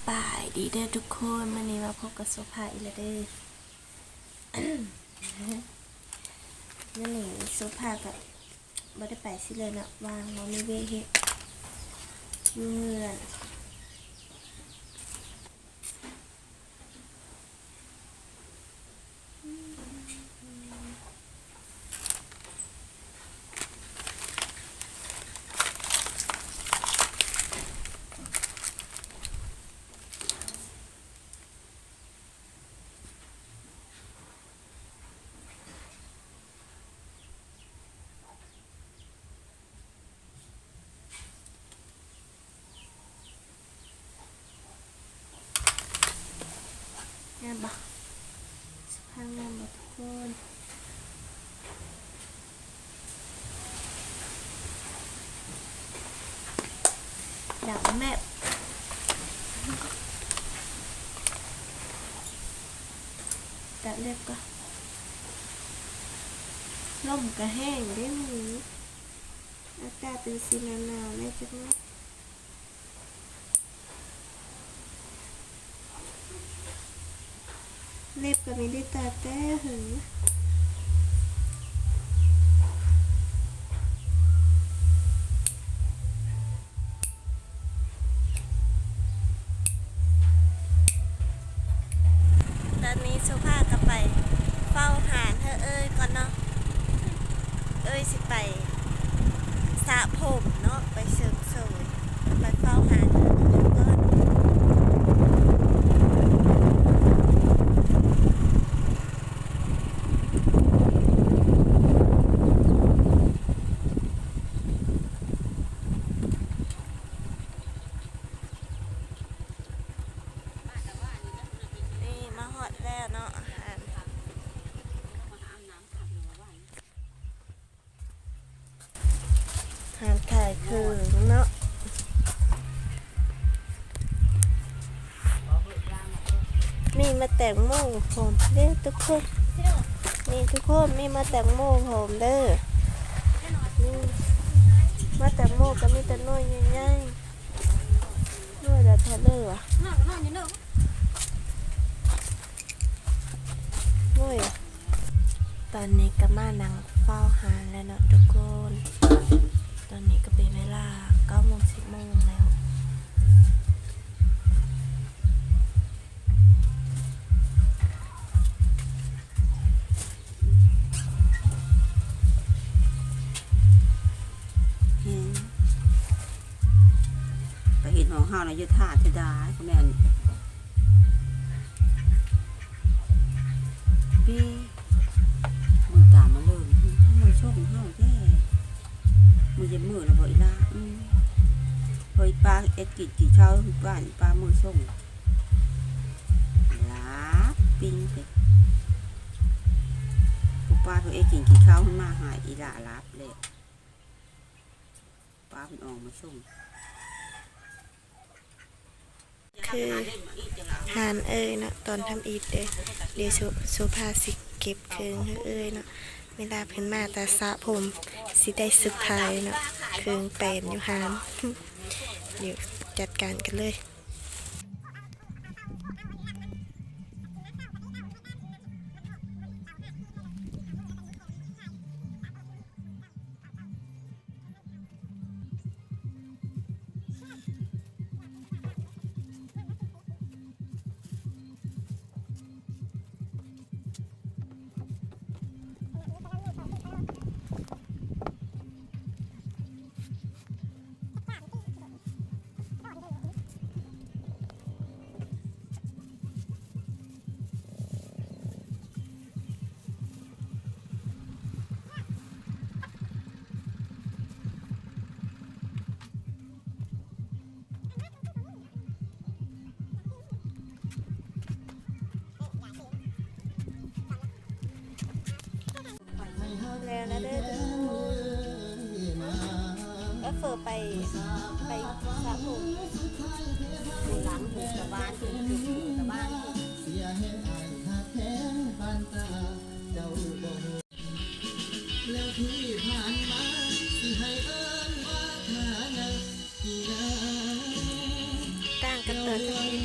ບາຍດີເດີທຸກຄົນ, ມື້ນີ້ມາພົບກັບໂສພາອີກແລ້ວເດີ. ມື້ນີ້ໂສພາກໍບໍ່ໄດ້ໄປໃສເລີຍເນາະ, ວ່າງ ບໍ່ມີວຽກເຮັດ ຢູ່ເຮືອນ. ງາມບໍ່? ສະພາບງາມບໍ່ທຸກຄົນ? ດຳແມບ ຕາເລັບກໍ ລົມກໍແຮງເດ້ມື້ນີ້ ອາກາດເປັນສີໜາວໆແດ່ຈັກໜ້ອຍ. ເລັບກໍມີໄດ້ຕາແຕ່ຫຶງ. ຕອນນີ້ໂສພາກໍໄປເຝົ້າຮ້ານໃຫ້ເອື້ອຍກ່ອນເນາະ, ເອື້ອຍຊິໄປສະຜົມເນາະ, ໄປເສີມ ໂສຍ ໄປເຝົ້າຮ້ານກ່ອນ. ນີ້ມາຮອດແລ້ວເນາະ ຮ້ານ ຮ້ານຂາຍເຄື່ອງເນາະ. ມີໝາກແຕງໂມພ້ອມເດີທຸກຄົນ, ນີ້ທຸກຄົນ ມີໝາກແຕງໂມພ້ອມເດີ. ນີ້ໝາກແຕງໂມກໍມີແຕ່ໜ່ວຍໃຫຍ່ໆ ໜ່ວຍລະເທົ່າໃດວະ? ໂອ້ຍ ຕອນນີ້ກໍມານັ່ງເຝົ້າຮ້ານແລ້ວເນາະທຸກຄົນ, ຕອນນີ້ກໍເປັນເວລາເກົ້າໂມງ ສິບໂມງແລ້ວ. ແຮງ ໄປເຮັດຂອງເຮົານະ ຢູ່ທ່າເສຍດາຍ ກໍແມ່ນ ເບ້ ມື້ຕາມມາເລີຍ ມື້ຊົງເຮົາແທ້ ມື້ເຢັນມື້ລະບໍ່ອີ່ຫຼ້າ? ອືມ ເຮີ້ຍ ປ້າເຮັດກິນກິນເຊົ້າ ປ້າ ປ້າມື້ຊົງ ຫຼັບປິງໄປ ຜູ້ປ້າເພິ່ນເຮັດກິນກິນເຊົ້າ ມາຫາອີ່ຫຼ້າຫຼັບແລ້ວ ປ້າເພິ່ນອອກມາສົ່ງ. ຄືຮ້ານເອື້ອຍເນາະ ຕອນທຳອິດເດ້ ດຽວໂສ ໂສພາຊິເກັບເຄື່ອງໃຫ້ເອື້ອຍເນາະ, ເວລາເພິ່ນມາແຕ່ສະຜົມ ຊິໄດ້ສະພາຍເນາະ ເຄື່ອງແປນຢູ່ຮ້ານ. ດຽວຈັດການກັນເລີຍ. ແລ້ວລະເດີທຸກຄົນ ເອີ ເຟີໄປ ໄປສະຜົມ ຕ່າງກັນເລີຍ.